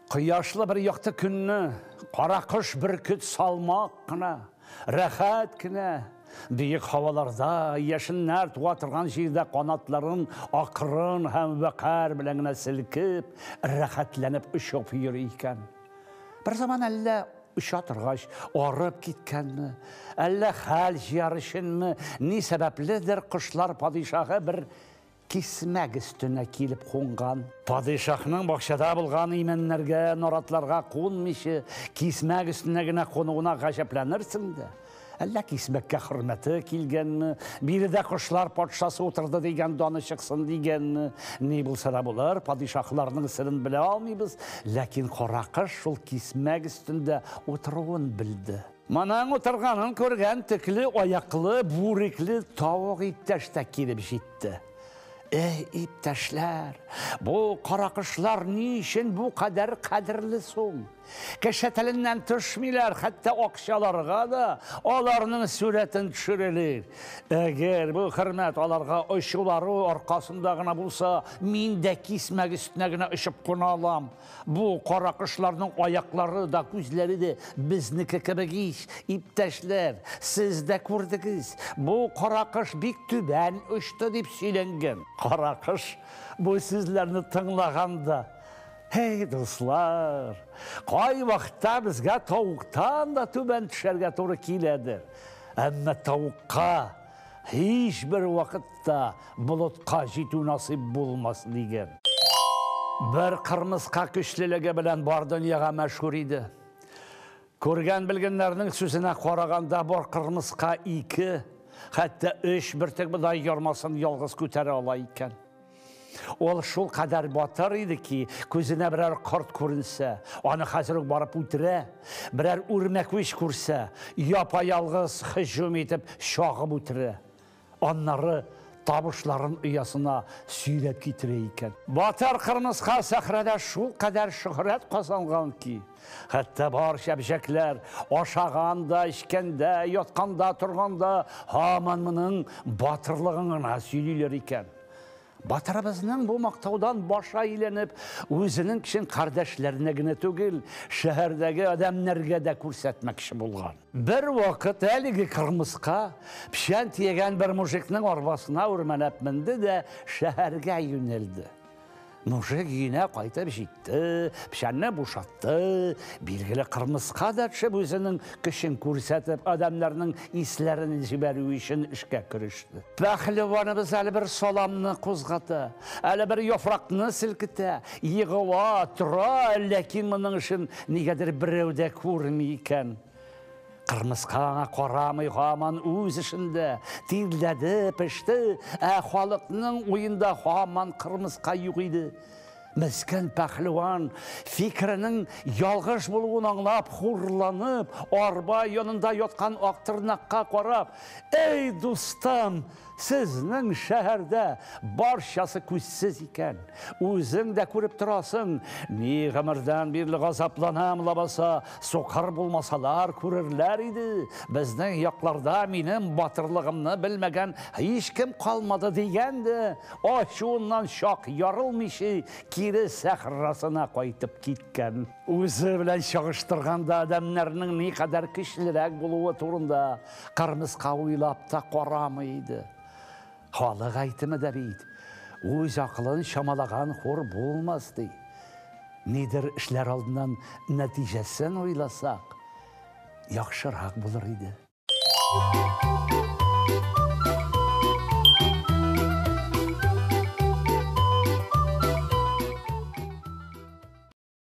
Кояшлы бер якты көнне каракош бөркет салмак кына, рәхәт кенә, биек һаваларда, яшеннәр туа торган җирдә канатларын акрын һәм вәкарь белән генә селкеп, рәхәтләнеп очып йөри икән. Бер заман әллә оча торгач арып киткәнме, әллә хәл җыяр өченме, ни сәбәпледер кошлар падишаһы бер кисмәк өстенә килеп кунган. Падишаһның бакчада булган имәннәргә, наратларга кунмыйча, кисмәк өстенә генә кунуына гаҗәпләнерсең дә. Әллә кисмәккә хөрмәте килгәнме, биредә кошлар патшасы утырды дигән даны чыксын дигәнме, ни булса да булыр, падишаһларның серен белә алмыйбыз, ләкин каракош шул кисмәк өстендә утыруын белде. Моның утырганын күргән төкле аяклы, бүрекле тавык иптәш тә килеп җитте. Эй, иптәшләр, бу каракошлар ни өчен бу кадәр кадерле соң? Кеше теленнән төшмиләр, хәтта акчаларга да аларның сурәтен төшерәләр. Әгәр бу хөрмәт аларга очулары аркасында гына булса, мин дә кисмәк өстенә генә очып куна алам. Бу каракошларның аяклары да, күзләре дә безнеке кебек ич, иптәшләр, сез дә күрдегез. Бу каракош бик түбән очты дип сөйләнгән. Каракош бу сүзләрне тыңлаганда, Һей, дуслар, кай вакытта безгә тавыктан да түбән төшәргә туры киләдер. Әмма тавыкка һичбер вакытта болытка җитү насыйп булмас, дигән. Бер кырмыска көчлелеге белән бар дөньяга мәшһүр иде. Күргән белгәннәрнең сүзенә караганда, бар кырмыска ике, хәтта өч бөртек бодай ярмасын ялгыз күтәрә ала икән. Ул шул кадәр батыр иде ки, күзенә берәр корт күренсә, аны хәзер үк барып үтерә, берәр үрмәкүч күрсә, япа-ялгыз һөҗүм итеп чагып үтерә. Аннары табышларын оясына сөйрәп китерә икән. Батыр кырмыска сәхрәдә шул кадәр шөһрәт казанган ки, хәтта барча бөҗәкләр ашаганда, эчкәндә, ятканда, торганда һаман моның батырлыгын гына сөйлиләр икән. Батырыбызның бу мактаудан башы әйләнеп, үзенең көчен кардәшләренә генә түгел, шәһәрдәге адәмнәргә дә күрсәтмәкче булган. Бер вакыт әлеге кырмыска печән төягән бер мужикның арбасына үрмәләп менде дә шәһәргә юнәлде. Мужик өенә кайтып җитте, печәнне бушатты. Билгеле, кырмыска да төшеп үзенең көчен күрсәтеп, адәмнәрнең исләрен җибәрү өчен эшкә кереште. Пәһлеваныбыз әле бер саламны кузгата, әле бер яфракны селкетә, егыла, тора, ләкин моның эшен нигәдер берәү дә күрми икән. Кырмыска аңа карамый, һаман үз эшендә, тирләде, пеште, ә халыкның уенда һаман кырмыска юк иде. Мескен пәһлеван фикеренең ялгыш булуын аңлап, хурланып, арба янында яткан Актырнакка карап, Эй, дустым, сезнең шәһәрдә барчасы күзсез икән. Үзең дә күреп торасың, ни гомердән бирле газапланам лабаса, сукыр булмасалар күрерләр иде. Безнең якларда минем батырлыгымны белмәгән һичкем калмады дигән дә, ачуыннан чак ярылмыйча кире сәхрасына кайтып киткән. Үзе белән чагыштырганда адәмнәрнең никадәр көчлерәк булуы турында кырмыска уйлап та карамый иде. Халык әйтеме дә бит, үз акылын чамалаган хур булмас, ди. Нидер эшләр алдыннан нәтиҗәсен уйласак, яхшырак булыр иде.